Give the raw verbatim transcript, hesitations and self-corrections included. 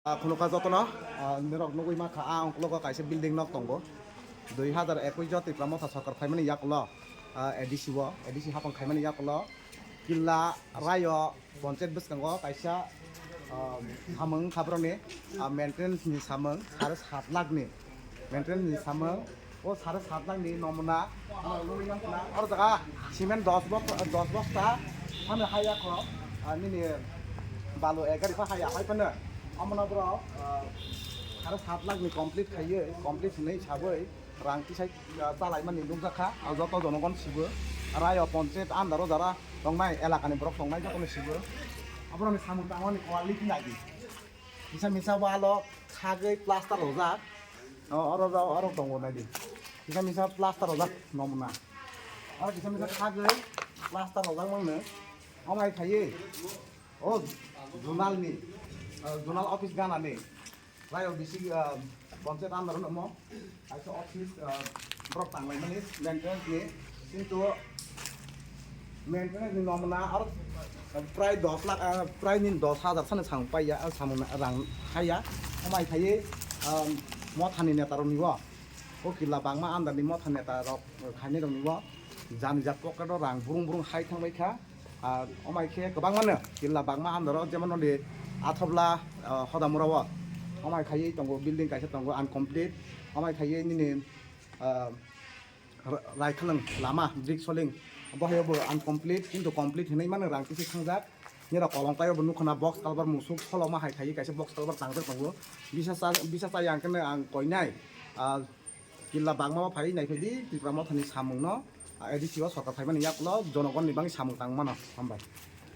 Ah, khunukha jotono, ah, norok nugwi mankha, ah, ungkologo kaisa building nok tongo. Dui hazar ekush o Tipra Motha sorkar phaimani yakulo, ah, A D C o, A D C hapang khaimani yakulo Killa Rayo Panchayat bwskango kaisa, ah, samung khabroni, ah, maintenance ni samung sare sat lakh ni maintenance ni samung. O sare sat lakh ni nomuna, oro jaga cement dos bosta, dos bosta phano haya kho, ah, nini balu ek gari pha haya hai phano. Omono bro, ah, sare sat lakh ni complete khaiye, complete hinwi sabwi rang tisai, ah, chalaimani nukjakha, ah, joto jonogon sibo. Rayo Panchayat under o jara tongnai, elakani borok tongnai jotono sibo. Aboroni samung tangmani quality nai di. Kisa misa walo khagwi plaster rojak. O, oro, oro, oro tongo naidi. Kisa misa plaster rojak nomna. Oro kisa misa khagwi plaster rojak mangno. Amai khaiye. O, zonal ni, o, zonal office gana ni. Rayo bisi, o, Panchayat under no mo. Kaisa office, ah, borok tanglaimani maintenance ni, kintu maintenance ni nomna aro prai dos lakh, ah, prai nini dos hajar sani samung paiya, ah, samung rang haiya, amai khaiye, ah, Mothani neta rokni o, o Killa Bagma under ni Motha neta rok khainai rokni o, jani jak pocket o rang burung burung hai thangbai kha. Ah, omai khe kwbangmano Killa Bagma under o, jemon noni Athobla, ah, Hodamura o, omai khaiwi tongo, building kaisa tongo uncomplete, omai khaiwi nini, ah, ra-, Raikhalang lama, brick soling, bohai bo uncomplete, kintu complete hinwi mano rang kisi thangjak. Nira kolong tai bo nukho na box culvert musuk solo ma hai khaiwi kaisa box culvert tangjak tongo. Bisa cha, bisa cha yang khe ang koinai, ah, Killa Bagma o phai naiphai di Tipra Mothani samung no, ah, A D C o sorkar phaimani yakulo jonogon ni bagwi samung tang mano. Hambai.